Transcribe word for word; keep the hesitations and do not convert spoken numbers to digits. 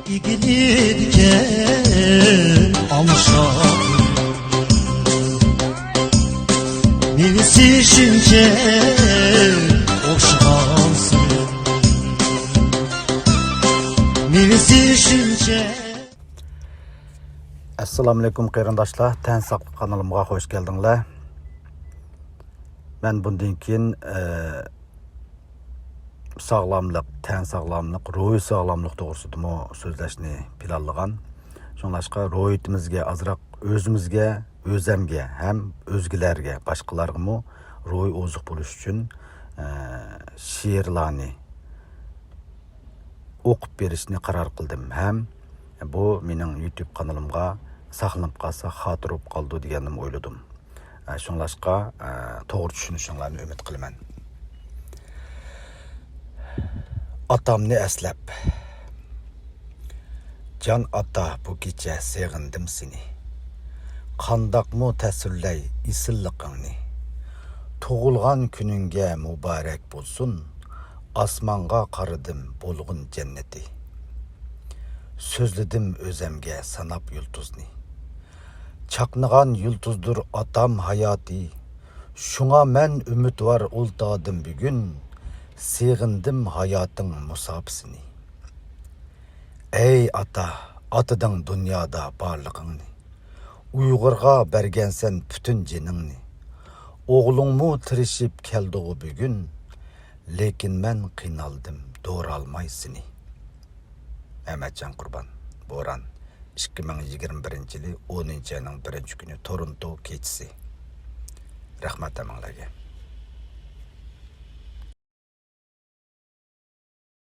ئىگىلىدىكەن ئالمىشاق. مېۋىسى شۇنچە ئوخشىغانسىز. مېۋىسى شۇنچە. ئەسسالامۇئەلەيكۇم قېرىنداشلار، تەن ساقلىق قانىلىمغا خوش كەلدىڭلار. مەن بۇندىن كېيىن، ئە، ساغلاملىق، تەن ساغلاملىق، روھىي ساغلاملىق توغرىسىدىمۇ سۆزلەشنى پىلانلىغان. شۇڭلاشقا روھىيىتىمىزگە ئازراق ئۆزىمىزگە، ئۆزەمگە ھەم ئۆزگىلەرگە، باشقىلارغىمۇ روھىي ئوزۇق بولۇش ئۈچۈن، ئە، شېئىرلارنى ئوقۇپ بېرىشنى قارار قىلدىم ھەم بۇ مېنىڭ يۇتۇب قانىلىمغا ساقلىنىپ قالسا خاتىرە بولۇپ قالىدۇ دېگەننىمۇ ئويلىدىم. ئە، شۇڭلاشقا، ئە، توغرا چۈشىنىشىڭلارنى ئۈمىد قىلىمەن. ئاتامنى ئەسلەپ. جان ئاتا، بۇ كېچە سېغىندىم سېنى. قانداقمۇ تەسۋىرلەي ئېسىللىقىڭنى. تۇغۇلغان كۈنۈڭگە مۇبارەك بولسۇن. ئاسمانغا قارىدىم بولغىن جەننىتى. سۆزلىدىم ئۆزەمگە ساناپ يۇلتۇزنى. چاقنىغان يۇلتۇزدۇر ئاتام ھاياتى. شۇڭا مەن ئۈمىدۋار ئولتۇردۇم بۈگۈن، سېغىندىم ھاياتىڭ مۇساپىسىنى. ئەي ئاتا، ئاتىدىڭ دۇنيادا بارلىقىڭنى. ئۇيغۇرغا بەرگەنسەن پۈتۈن جېنىڭنى. ئوغلۇڭمۇ تىرىشىپ كەلدىغۇ بۈگۈن، لېكىن مەن قىينالدىم دورالماي سېنى. مەمەتجان قۇربان، بوران، ئىككى مىڭ يىگىرمە بىرىنچى يىلى ئونىنچى ئاينىڭ بىرىنچى كۈنى، تورونتو كېچىسى. رەھمەت ھەممىڭلارگە.